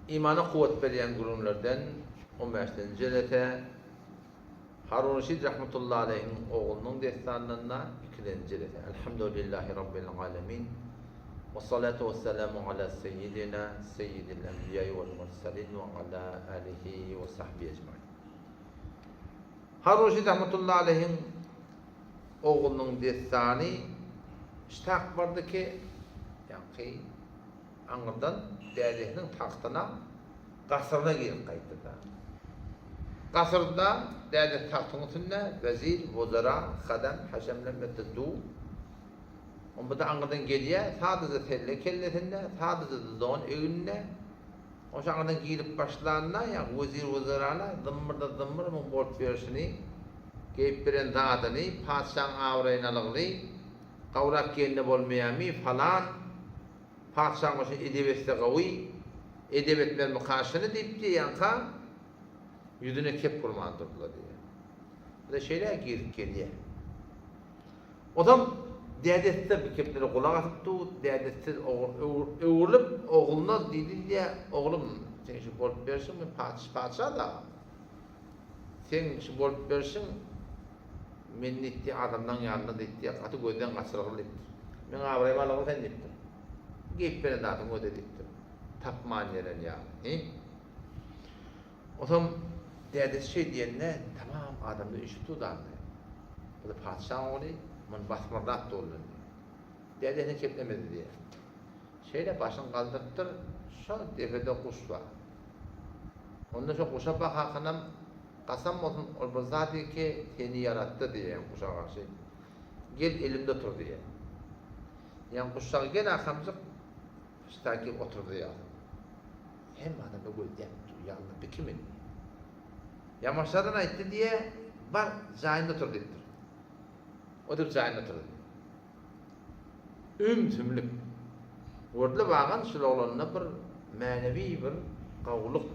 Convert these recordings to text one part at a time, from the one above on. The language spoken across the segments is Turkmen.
Imana kuwwat berýän gürrüňlerden on bäşinji jelese, Harun Reşit rahmetullahi aleýhiň oglunyň dessanyndan ikilenji jelese. Elhamdülillahi Rabbil alemin. Wessalatu wessalamu ala seýýidina seýýidil enbiýai wel murselin we ala alihi we sahbihi ecmain. Harun Reşit rahmetullahi aleýhiň oglunyň dessany ştak bardy ki, ýaňky Aňyrdan dädesiniň tagtyna, gasyryna girip gaýtdy-da. Gasyrda dädesi tagtyň üstünde, wezir, wuzara, hadam, haşemler metde du. Onda-da aňyrdan gelýär, sadaja selle kellesinde, sadaja-da don egninde. Oşa aňyrdan girip başlanda, ýa wezir-wuzarala zymbyr-da-zymbyr muň bolup ýörşüni, geýip beren zadyny, patyşaň abraýyny alygly, gawrak geýende bolmaýamy, falan. Patyşaň goşuny edep etse gawy, edep etmezmi kaşyny diýipdi, ýaňka ýüzüne kep urman durdylar diýýär. Bu-da şeýle girip gelýär. Ozam dädesi-de bu keplere gulak asyp dur, dädesi öwrülip ogluna diýdi diýýär, Oglum, seň şu bolup berşiň men patyşa-da. Seň şu bolup berşiň men diýipdi adamlaň ýanynda diýipdi gaty gözden gaçyrgyl diýipdir. Meň abraýymy algyl sen diýipdir. Geýip beren zadyň öde diýipdir. Tapman ýeren ýaly. Hi? Onsoň dädesi şeý diýende tamam adamlar üýşüp durdy. Bu-da patyşaň ogly, muny basmarlap durlar diýip. Dädesine keplemedi diýýär. Şeýle başyny galdyrypdyr, şo depede guş bar. Onda şo guşa bakarkanam, Kasam bolsun, ol bir zat ki, seni ýaratdy diýýär guşa garşy. Gel elimde otur diýýär. Ýa guşjagy gel arkamjyk, ştaky otur diýýär. Hemme adamlar gözläp dur, ýa Allah, bu kim indi? Ýamaşjadan aýtdy diýýär, bar, jaýynda otur diýipdir. Oturyp jaýynda oturdy. Ümsümlik. Gördüler bagan şul oglanda bir mänewi bir gawulyk,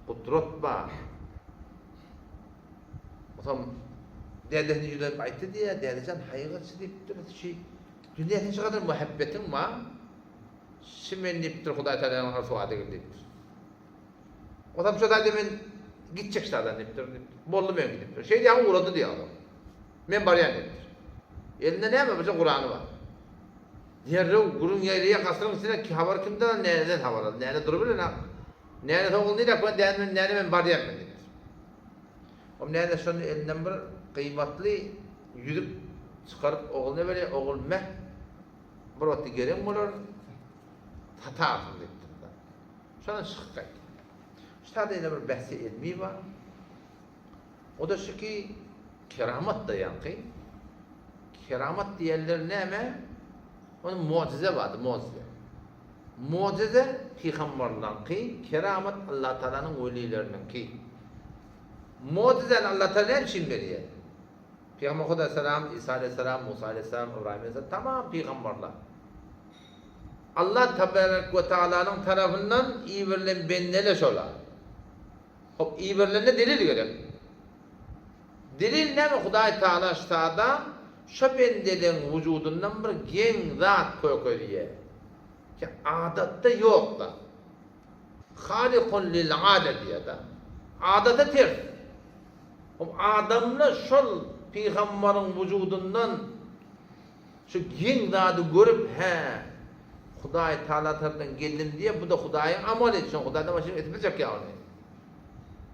gudrat bar. Otam dädesine ýüzlenip aýtdy diýýär, dädejan haýyrçy diýipdir, şi dünýä sen şu gadar muhabbetiň bar, şi men diýipdir Hudaý Tagalanyň ryswa degil diýipdir. Otam şo taýda men gitjek ştadan diýipdir, boldy men diýipdir. Şeýdýän ugrady diýýär otam. Men barýan diýipdir. Elinde näme birje Kurany bar. Derrew gürrüň ýaýraýar gasyryň içine ki habar kimden al näneden habar al. Näne durubilenok. Näne ogul nirä koýan däne men näne men barýan men diýipdir. Om näne şonda elinden bir gyýmatly ýüzük çykaryp ogluna berýär, ogul meh bir wagtda geregiň bolar satarsyň diýipdir. Şondan çykyp gaýtdy. Şu taýda ýene bir bähsi ilmi bar. O-da şu ki, keramat-da ýaňky. Keramat diýenleri näme? Onuň mujize bardy, mujize. Mujize pygamberleriňki, keramat Allatagalanyň welileriniňki. Mujizäni Allatagala näme üçin berýär? Pygamber Huda salam, Isa aleyhissalam, Musa aleyhissalam, Ibrahim aleyhissalam, tamam pygamberler. Allah tabarek we taalanyň tarapyndan iberilen bendeler şolar. Hop iberilende delil gerek. Delil näme Hudaý Taala ştada şo bendeleň wujudyndan bir geň zat kökezýä. Ki adatda ýok zat. Halikun lil ada diýýär da. Adata ters. Hop adamlar şol pygambaryň wujudyndan Şu geň zady görüp, hä, Hudaý Tagala tarapdan geldim diýýär, bu-da Hudaýyň amaly, şoň Hudaýdan başga kim edip biljek ýa ony?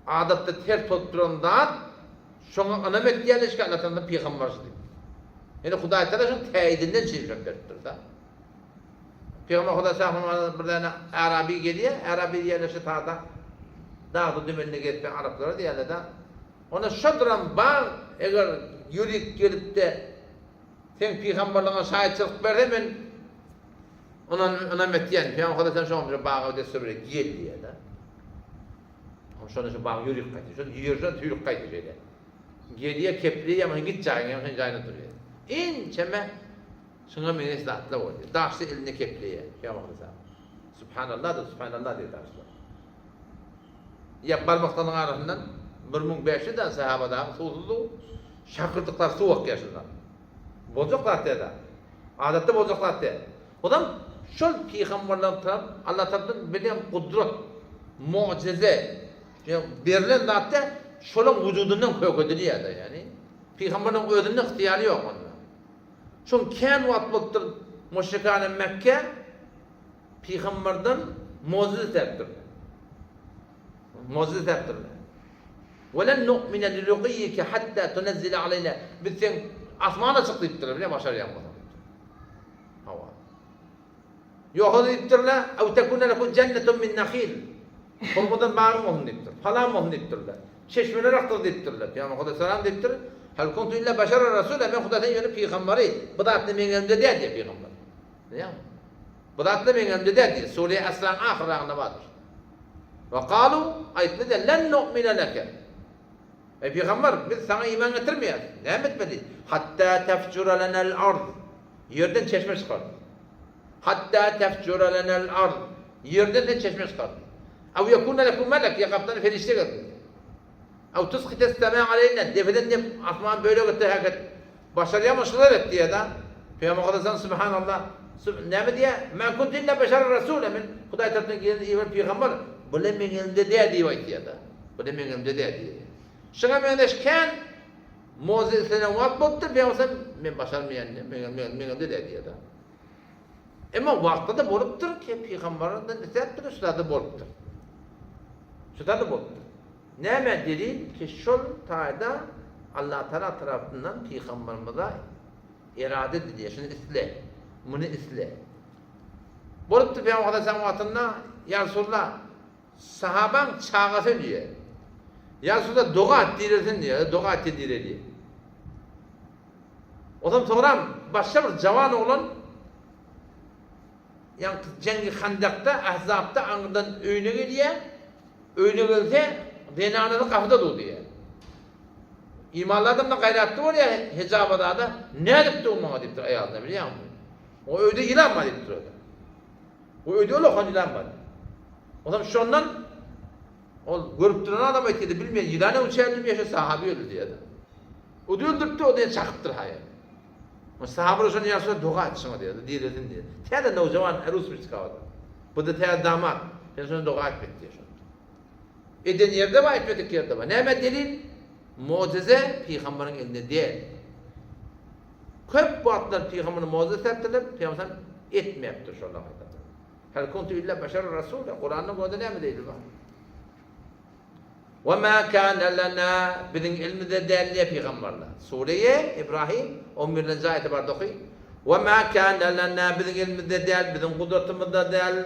Adatda ters bolup duran zat, şoňa ynam etýärler, şki Alla tarapdan pygamber şu diýip. Ýöne Hudaý Tagala şoň täýidinden şeýdip beripdir-de. Pygamber Hudaý şahymyza bir däne Arabi gelýär, Arabi diýýärler şu sada dagda dümende gezip ýören araplara diýýärler-de. Onda şo duran bag eger ýörik gelip-de Seň pygamberligiňe şaýatçylyk berse men ynam ynam etýän. Pygamber Hudaý sen şoňa bir baga dessur bere gel diýýär-de. Oň şonda şu bag ýörük gaýtdy. Şol ýerden tüýrük gaýtdy şeýle. Gelýär, kepleýär, ýa git jaýyňa, ýa sen jaýyňda durýar. Ençeme şuňa meňzeş zatlar boldy. Daşly elinde kepleýär. Pygamber Hudaý. Subhanallah da subhanallah diýýär daşlar. Ýa barmaklarynyň arasyndan 1500 däne sahaba dagy suwsuzdy. Şakyrdyklap suw akýar şundan. Boljak zat däl-ä. Adatda boljak zat däl. Onam şol pygamberler tarap Allah tarapyndan berlen gudrat. mu'jize, ýa berlen zat däl, şolaň wujudyndan kökedilýär-de, ýagny pygamberiň özünde ygtyýary ýok onda. Şoň kän wagt bolupdyr müşrikane Mekge pygamberden mu'jize isläpdirler. Mu'jize isläpdirler. Ve len nu'mine liruqiyyike hatta tunezzile aleyna. Biz sen asmana çyk diýipdirler, bilýän başarýan bolsaň diýipdir. Hawa. Ýoga diýipdirler, ew tekune lekum jennetun min nahil. Hurmadan bagyň bolsun diýipdir. Palan bolsun diýipdirler. Çeşmeler akdyr diýipdirler. Pygamber Hudaý diýipdir, Hal kuntu illa beşeren rasula, men Hudaýdan ýöne pygamberi, bu zatlar meň elimde däl diýýär pygamber. Bilýäňmi? Bu zatlar meň elimde däl diýýär. Sure Esraň ahyrragynda bardyr. Wa galu, aýtdy-da, len nu'mine leke. Eý pygamber, biz saňa iman getirmeýäris. Näme etmeli? Hatta tefjura lenel ard. Ýerden çeşme çykar. Hatta tefjura lenel ard. Ýerden sen çeşme çykar. Ew yekune lekum melek, ýa gapdan perişde gelsin. Ew tusqites sema aleýna, depeden dep asman bölek etdi häket. Başarýarmy şular et diýýär-de. Pygamber Hudaýdan subhanallah, näme diýýär? Ma kuntu illa beşeren rasula, men Hudaý tarapyndan gelen iberen pygamber, bula meň elimde däl diýip aýtýar-da. Bula meň elimde däl diýýär. Şuňa meňzeş kän Moze islenen wagt bolupdyr, Pygamber sallam, men başarmaýan diýýär, meň meň elimde däl diýýär-de. Emma wagtda-da bolupdyr ki, pygamberden isläpdir, şu zat-da bolupdyr. Şu zat-da bolupdyr. Näme delil ki şol taýda Allatagala tarapyndan pygamberimize erada edilýär, şuny isle, muny isle. Bolupdyr Pygamber aleyhisselam wagtynda Ýa Resulallah sahabaň çagasy ölýär. Ýa Resulallah doga et direlsin diýýär, doga etýär direlýär. Ondan soňram başga bir jawan oglan ýaňky Jengi Handakda, Ahzapda aňyrdan öýüne gelýär. Öýüne gelse, zenanasy gapyda dur diýýär. Imanly adamda gaýratly bolýar, hejaba-zada, nädip dur maňa diýipdir aýalyna, bilýäňmi? O öýde ýylan bar diýipdir o-da. O öýde ulakan ýylan bar. Onsoň şondan ol görüp duran adam aýtýar, bilmeýän ýylan öwçäýdi diýip, ýa şo sahaby öldi diýýär. O-da öldüripdir, o-da ýene çakypdyr haýal. O sahabylar şony ýaşyna doga et şoňa diýýär, direlsin diýýär. Täze nowjawan rus bir çykaýar. Bu-da täze damat. Sen şony doga etmek diýýär şonda. Eden ýerde bar, etmedik ýerde bar. Näme delil? Mujize pygamberiň elinde däl. Köp wagtlar pygamberiň mujize isläpdirler, pygamber etmepdir şol wagtda. Hal kuntu illa beşer rasula. Kuranda gördü näme delil bar? Ve ma kana lana biziň elimizde däl diýýär pygamberler. Sureýe Ibrahim 11-nji aýaty barda oky. Ve ma kana lana biziň elimizde däl, biziň gudratymyzda däl.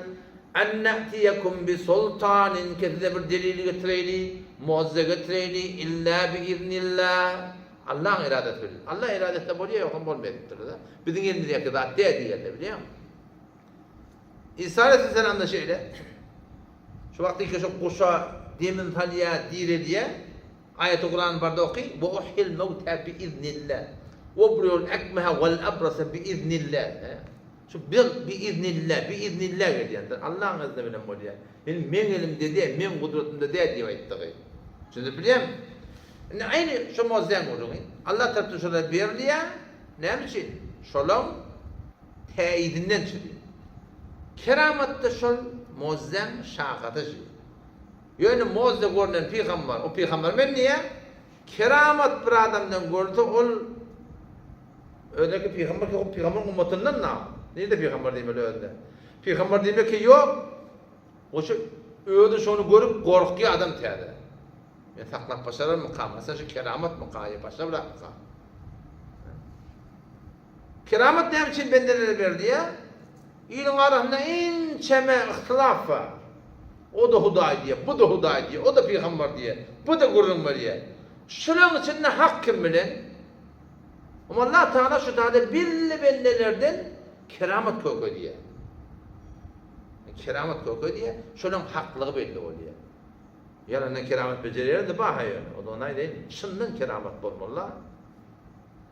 En na'tiyekum bi sultanin ki size bir delil getireýli, mujize getireýli illa bi iznillah. Allahyň eradasy bilen. Allah erada etse bolýar, ýogsam bolmaýar diýipdirler. Biziň elimizdäki zat däl diýýärler, bilýäňmi? Isa aleyhisselam da şeýle. Şu wagt ilki şu guşa demin salýar, direlýär. Aýaty Kurany barda oky, Ve uhyil mewta bi iznillah. Ve ubriul ekmeha vel abrasa bi iznillah. Şu bir bi iznillah, bi iznillah gelýändir. Allahyň izni bilen bolýar. Men meň elimde däl, meň gudratymda däl diýip aýtdygy. Düşünip bilýärmi? Indi aýny şu mowzuň gürrüňi. Allah tarapyndan şolara berilýär. Näme üçin? Şolaň täidinden çydy. Keramatda şol mozäň şahasy şy. Ýöne moze görnen pygambar, o pygambar men diýýär, keramat bir adamdan görülse ol özündäki pygamber ki o pygamberyň ummatyndan da. Nirde pygamber diýmeli özüne? Pygamber diýmek ki ýok. O şu özi şony görüp gorkýar adam täze. Men saklap başararmykam? Aslynda şu keramatmyka ýa başga bir zatmyka? Keramat näme üçin bendelere berilýär? Iliň arasynda ençeme yhtylaf bar. O-da Hudaý diýýär, bu-da Hudaý diýýär, o-da pygamber diýýär, bu-da gürrüň berýär. Şularyň içinde hak kim bilen? Amma Allah Tagala şu taýda belli bendelerden keramat kökedýär. Keramat kökedýär, şolaryň haklygy belli bolýar. Ýalandan keramat bejerýär-de bar-ha ýöne. O-da ondan aýdaýyn, çyndan keramat bolmaly-la.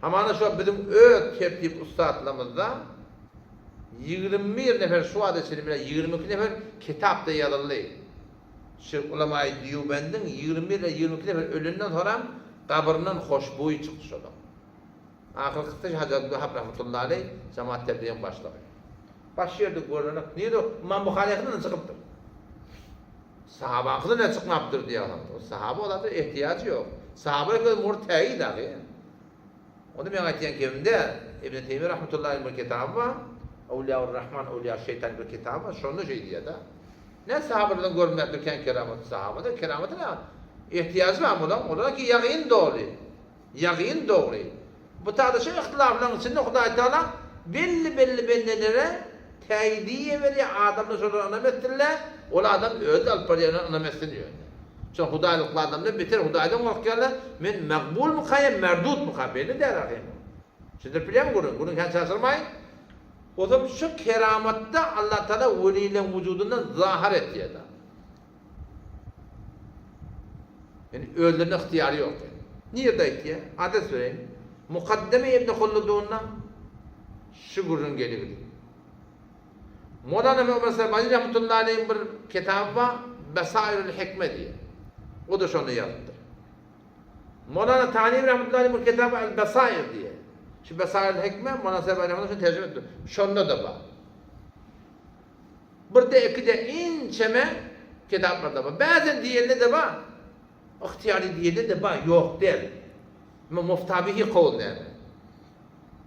Hamana şo biziň öz tertip ussatlarymyzda 21 nefer şu wagta çenli bile 22 nefer kitapda ýazyldy. Şu ulamaýy Dýubendiň 21 ýa 22 nefer ölenden soram gabryndan hoşboý çykdy şolaň. Ahyrkysy Hajy Abdülwahap rahmetullahi aleý jemaat tebligiň başlygy. Baş ýerde görlenek. Nirede? Ymam Buhary ýakyndan çykypdyr. Sahabaňkyda ne çykmapdyr diýýärler. O sahaba o zada ehtiýajy ýok. Sahaba öz mur täýi dagy. Ony men aýtýan kemim däl. Ibn Teýmiýe rahmetullahi bir kitaby bar. Awliýaur Rahman, Awliýa Şeýtan bir kitaby bar. Şonda şeý diýýär-de. Ne sahabalardan görünmäpdir kän keramat. Sahabada keramata ne ehtiýajy bar bulaň? Olar ki ýagyn doly. Ýagyn dogry. Bu taýda şu yhtylaflaryň içinde Hudaý Tagala belli-belli bendelere täýidiýe berýär, adamlar şolara ynam etsinler, ol adam özi alyp barýanyna ynam etsin ýöne. Şol hudaýlykly adamlar beter Hudaýdan gorkýarlar, men magbulmyka ýa merdudmyka belli däl ahym. Düşündirip bilýärmi gürrüňi? Gürrüňi kän çaşyrmaýyn. Ozal şu keramatda Allah Tagala welileň wujudyndan zahyr etýär-de. Ýani özlerine ygtyýary ýok. Nirde aýtýar? Adres bereýin. Mukaddeme Ibn Hulludunda şu gürrüň gelipdir. Molana Muhammed Serbani rahmetullahi aleyhiň bir kitaby bar, Besairül Hikme diýen. O-da şonda ýazypdyr. Molana Tanibi rahmetullahi aleyhiň bir kitaby bar, El Besair diýen. Şu Besairül Hikme Molana Serbani rahmetullahi şony terjime etipdir. Şonda-da bar. Birde ikide inçeme kitaplarda bar. Bäzen diýende-de bar. Ygtyýary diýende-de bar, ýok däl. Emma muftabihi kowul näme?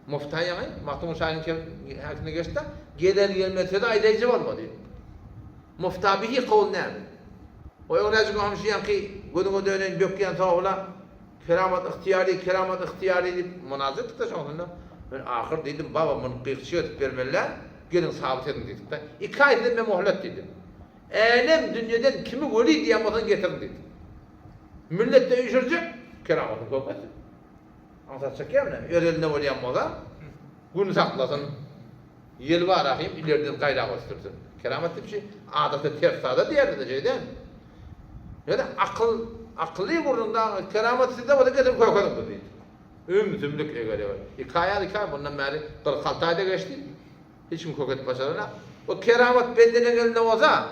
Mufta ýaňy Magtymguly şahyryň häkimine geçdi-de, geler gelmez sözi aýdaýjy bolma diýip. Muftabihi kowul näme? O öňräjik oňam şu ýaňky gözüňe döneýin bökýän sowala keramat ygtyýary, keramat ygtyýary diýip munazara etdik-de şoňsunda. Men ahyr diýdim, baba muny gyýkçy edip bermeli-dä. Geliň sabyt ediň diýdik-de. Iki aý size men mohlet diýdim. Älem dünýeden kimi weli diýýän bolsaň getiriň diýdik. Millet-de üýşürjek, keramatyny köpeltsin. Aňsat çekýärmi näme? Öz elinde bolýan bolsa, gün saklasyn, ýel bar ahym ileriden gaýra ösdürsin. Keramat diýip şi adata ters zada diýerler-de şeýdämi? Ýöne akyl, akylly gürrüňde keramat sizde bolsa getiriň kökediň biz diýdik. Ümsümlik eger eger. Iki aýal iki aý mundan bäri 46 aýda geçdi. Hiç kim kök edip başarana. O keramat bendeleň elinde bolsa,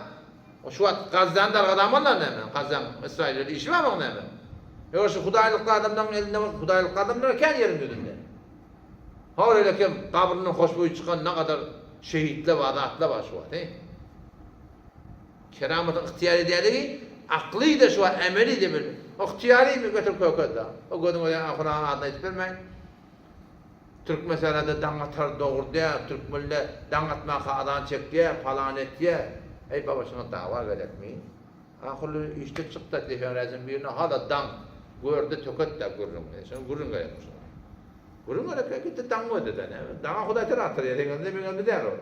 o şu wagt Gazzany dargadamalylar näme? Gazzaň Ysraýyl bilen işi barmy oň näme? Eger şu hudaýlykly adamlaryň elinde bolsa, hudaýlykly adamlar kän ýeriň ýüzünde. Hor ele kim gabryndan hoşboý çykan nagadar şehitler bar, zatlar bar şu wagt, he? Keramatyň ygtyýar edýänligi akly-da şu wagt emeli-de bil. Ygtyýary mi götür kökez-da. O gözüň öýe Hudaýyň adyny aýdyp bermäýin. Türkmen sährada daň atar dogurdýar, türkmenler daň atmaka azan çekýär, palan etýär. Eý baba şuňa dawa gerekmi? Ahyrly işde çykda depeňräjin birine hala daň görde töket-dä gürrüňini. Şuňa gürrüň gerekmi şuňa? Gürrüň gerek gitdi daň gözle-dä näme? Daňa Hudaý ter atyrýar, seň elinde meň elimde däl ol.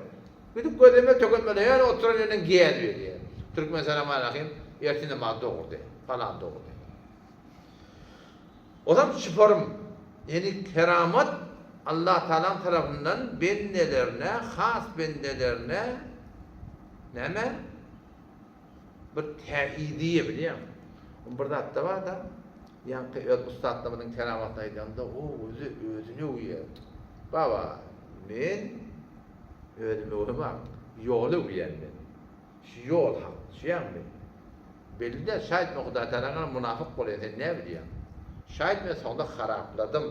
Gidip gözleme töketmeli her oturan ýerinden gäz berýär. Türkmen Salam-Alahym ertir namaz dogurdy. Palan dogurdy. Ozam şuporym ýeni keramat Allah Tagalaň tarapyndan bendelerine has bendelerine näme bir täidiýe bilýäňmi? Bir zatda barda ýaňky öz ussatlarymyzyň keramatyny aýdanda o özi özüni öwýär. Baba men Özümi öwemok, ýoly öwýän men. Şu ýol hak, düşýäňmi? Belli däl, şaýt men Hudaýtagalaňa mynafyk bolaýyn, sen näbilýäň? Şaýt men soňda harapladym,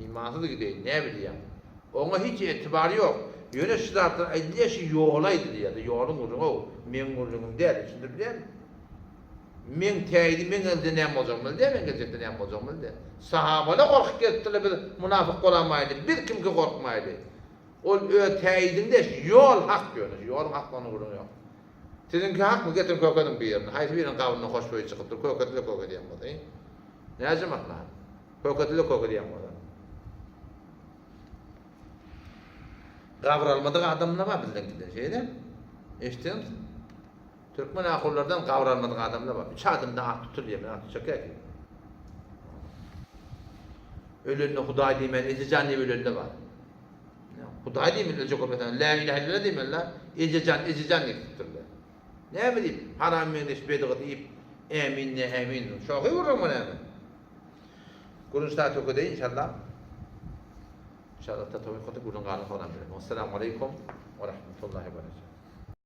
imansyz gideýin, näbilýäň? Oňa hiç etibar ýok. Ýöne şu zatlar aýdylýar, şu ýola aýdylýar-da, ýoluň gürrüňi-ow, meň gürrüňim däl, düşündirip bilýärmi? Meň täýidi meň elde näme boljagyny bildi, meň geljekde näme boljagyny bildi. Sahabalar gorkup gelipdirler, biz mynafyk bolamaýly, biz kimki gorkmaýly. Ol öz täýidiňde ýol hak ýöne, ýoluň haklygyna gürrüň ýok. Siziňki hakmy getiriň kökediň birini, haýsy biriniň gabryndan hoşboý çykypdyr, kökedile köke diýen bolsa, eý. Näce maslahat? Kökedile köke diýen bolsa. Gabyr almadyk adamlar bar bizdeňkide, şeýle. Eşitdiňmi? Türkmen ahunlardan gabyr almadyk adamlar bar. Üç adamda at tutulýar, men at tutjak ýa Ölende Hudaý diýmän, Ejejan diýip ölende bar. Hudaý diýmeli öljek bolmasaň, Lä ilahe illallah diýmeli la, Ejejan, Ejejan diýip tutdurlar. Näme diýip, haram meňzeş bedgat iýip, ämin ne ämin. Şohy gürrüň bu näme? Gürrüň şa tökedeýin inşallah. İnşallah ta towfyk gürrüň galan soňra bilen. Wassalamu aleýkum we rahmetullahi we berekatuh.